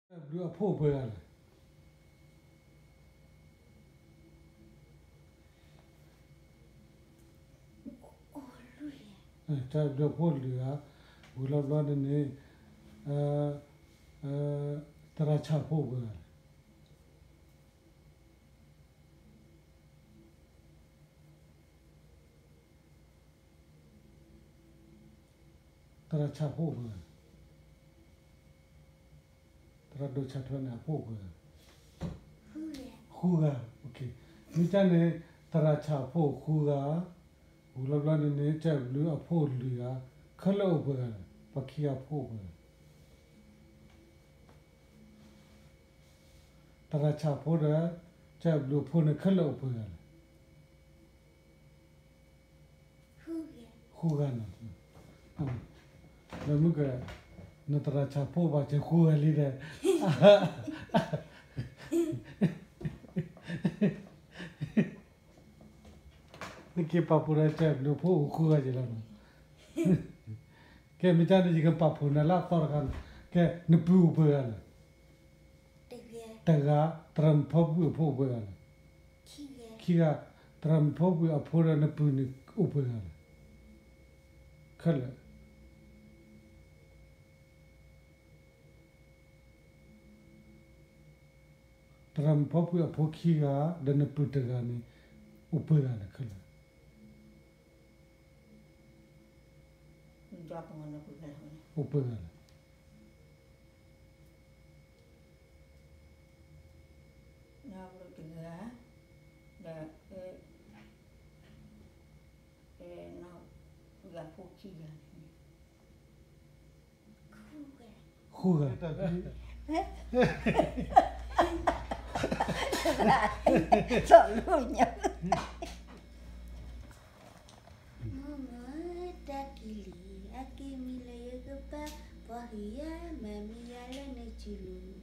တၢ်ဘျုးအဖှိၣ်ပှဲၤဂၤလဲၣ်. တၢ်ဘျုးအဖှိၣ်လွံၢ်ဂၤ, ဝံၤလီၤဘျီန့ၣ်န့ၣ် သရၣ်ဆၣ်ဖိပှဲၤဂၤလဲၣ်. သရၣ်ဆၣ်ဖိပှဲၤဂၤလဲၣ်. သရၣ်ဒိၣ်ဆၣ်ထွဲန့ၣ်အဖှိၣ်ပှဲၤဂၤလဲၣ်. ဃုဂၤ, မ့ၢ်ကန့ၣ် သရၣ်ဆၣ်ဖိဃုဂၤ, ဝံၤလီၤဘျီန့ၣ်န့ၣ် ကၠဲၣ်ဘျုးအဖှိၣ်လွံၢ်ဂၤ, ခဲလၢာ်အိၣ်ပှဲၤဂၤလဲၣ်, ပှၤခံဂၤဖိပှဲၤဂၤလဲၣ်. သရၣ်ဆၣ်ဖိဒီး ကၠဲၣ်ဘျုးအဖှိၣ်န့ၣ် ခဲလၢာ်အိၣ်ပှဲၤဂၤလဲၣ်. ဃုဂၤန့ၣ်, ဒီးမုၢ်က နသရၣ်ဆၣ်ဖိဘၣ်စၢၤဃုဂၤလံဒီး နက့ၤပာ်ဖှိၣ်ဒီးကၠဲၣ်ဘျုးဖိအိၣ်ဃုဂၤက့ၤလီၤ. ကဲ မ့ၢ်ကန့ၣ် ယကပာ်ဖှိၣ်နၤလၢအသီတခါန့ၣ်, ကဲ နပုၢ်အိၣ်ပှဲၤဂၤလဲၣ်. တဂၤ, သရၣ်မုၣ်ဖီကွံာ်အဖိအိၣ်ပှဲၤဂၤလဲၣ်. ခံဂၤ, သရၣ်မုၣ်ဖီကွံာ်အဖိဒီးနပုၢ်န့ၣ်အိၣ်ပှဲၤဂၤလဲၣ်. ခဲလၢာ် သရၣ်မုၣ်ဖီကွံာ်အဖိခံဂၤ ဒီးနပုၢ်တဂၤန့ၣ် အိၣ်ပှဲၤဂၤလဲၣ်ခဲလၢာ်. အိၣ်ပှဲၤဂၤလဲၣ်. ဃုဂၤ, စီၤလူညါ, မိၢ်မိၢ်တၢ်ကလံၤ အက့ၤမံလၢယကပၤ, ပှၤဟုၣ်ယၤ မၤမံယၤလၢနစုလိၤ,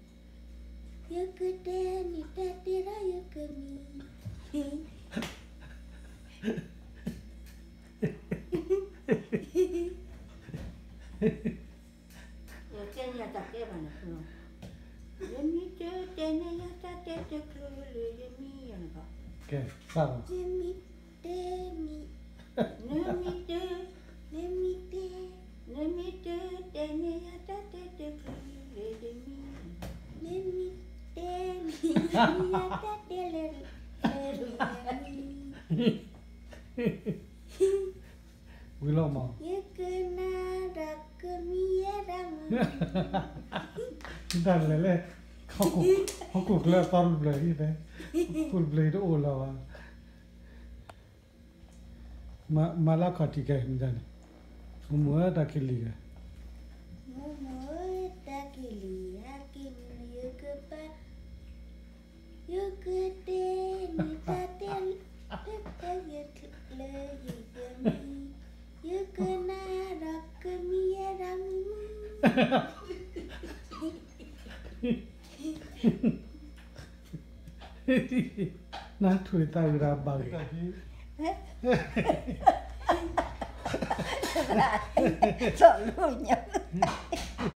ယကတဲနံၤတၢ်တဲဒီးယကမံ ယတဲန့ၢ်တၢ်တဲဘၣ်န့ၣ်, ယမံတၢ်တဲန့ၢ်ယၤတၢ်တဲတချုးလၢယမံယၤန့ၣ်ဘၣ်, ကဲ, ယမံတဲနံၤ, နမံတၢ်, နမံတၢ်, နမံတၢ်တဲန့ၢ်ယၤတၢ်တဲတချုးလၢယမံ, နမံတဲနံၤ, ယတၢ်တဲလၢ ဝံၤလီၤမး, ယကနၣ်ဒီးကမံယဲဒၣ်မး, တၢ်လဲၤလဲၣ်, ဟီၣ်ခိၣ်ချၢအသီတဘျၢၣ်အံၤ, ဟီၣ်ခိၣ်တဘျၢၣ်အံၤတအိၣ်လၢၤဘၣ်, မၤလၢခီၣ်ထံးကဲမ့ၢ်န့ၣ်, မိၢ်မိၢ်တၢ်ကလံၤ, မိၢ်မိၢ်တၢ်ကလံၤ အက့ၤမံလၢယကပၤ, ယကတဲနံၤတၢ်တဲလၢယကမံ, ယကနၣ်ဒီးကမံယဲဒၣ်မုၢ်မုၢ်, နၢ်ထွံၣ်သးဝံၤဒီးဘၣ်ဂ့ၤ, စီၤလူညါ